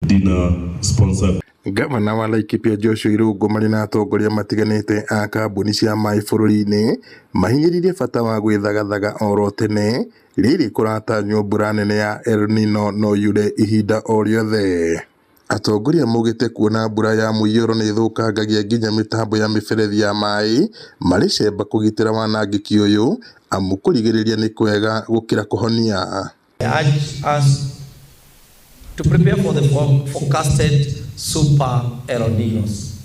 Dinner sponsored. Gavana wa Laikipia Joshua Irungu marĩ na atongoria matiganĩte a kambuni cia maĩ bũrũri-inĩ mahinyĩrĩirie bata wa gwĩthagathaga oro tene rĩrĩ kũratanywo mbura nene ya El Nino no yure ihinda o rĩothe. Atongoria maugĩte kuona mbura ya mũiyũro nĩĩthũkangagia nginya mĩtambo ya mĩberethi ya maĩ marĩ cemba kũgitĩra wanangĩki ũyũ amu kũrigĩrĩria nĩ kwega gũkĩra kũhonia. I urge us to prepare for the forecasted super El Ninos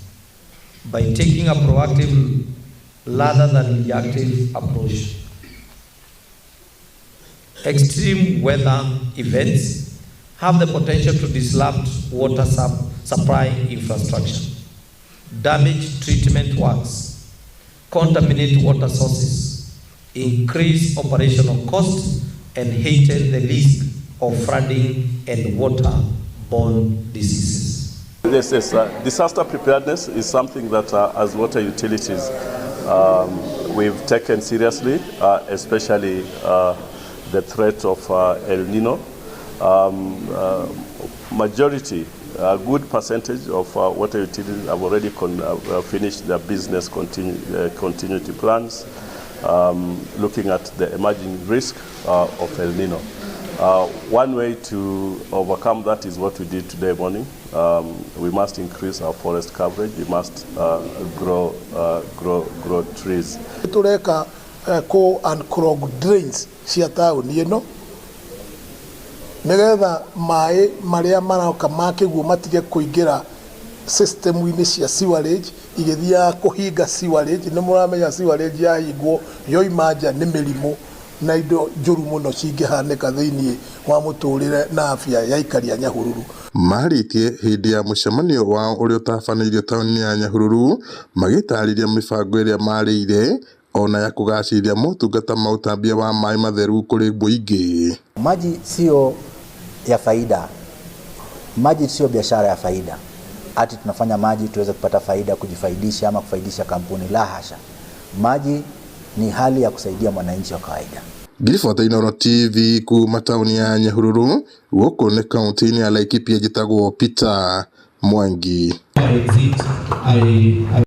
by taking a proactive rather than reactive approach. Extreme weather events have the potential to disrupt water supply infrastructure, damage treatment works, contaminate water sources, increase operational costs, and heighten the risk of flooding and waterborne diseases. Yes. Disaster preparedness is something that as water utilities we've taken seriously, especially the threat of El Nino. Majority, a good percentage of water utilities have already finished their business continuity plans, looking at the emerging risk of El Nino. One way to overcome that is what we did today morning. We must increase our forest coverage. We must grow trees. Tureka ku unclog drains cia taũni ĩno nĩgetha maĩ marĩa maroka ma kĩguũ matige kũingĩra system-inĩ cia sewerage igĩthiaga kũhinga sewerage. Nĩ mũramenya sewerage yahingwo yoima nja nĩ mĩrimũ na indo njũru mũno cingĩhanĩka thĩinĩ wa mũtũrĩre na afya ya aikari a Nyahururu. Marĩtie hĩndĩ ya mũcemanio wao ũrĩa ũtabanĩirio taũni ya Nyahururu magĩtarĩria mĩbango ĩrĩa marĩire ona ya kũgacĩrithia motungata ma ũtambia wa maĩ matheru kũrĩ mũingĩ. Maji sio ya faida, maji sio biashara ya faida, ati tunafanya maji tuweze kupata faida, kujifaidisha ama kufaidisha kampuni. La hasha, maji ni hali ya kusaidia mwananchi wa kawaida. Ngiribota Inooro TV kuma taũni ya Nyahururu gũkũ nĩ kaunti-inĩ ya Laikipia njĩtagwo Peter Mwangi. Exit, I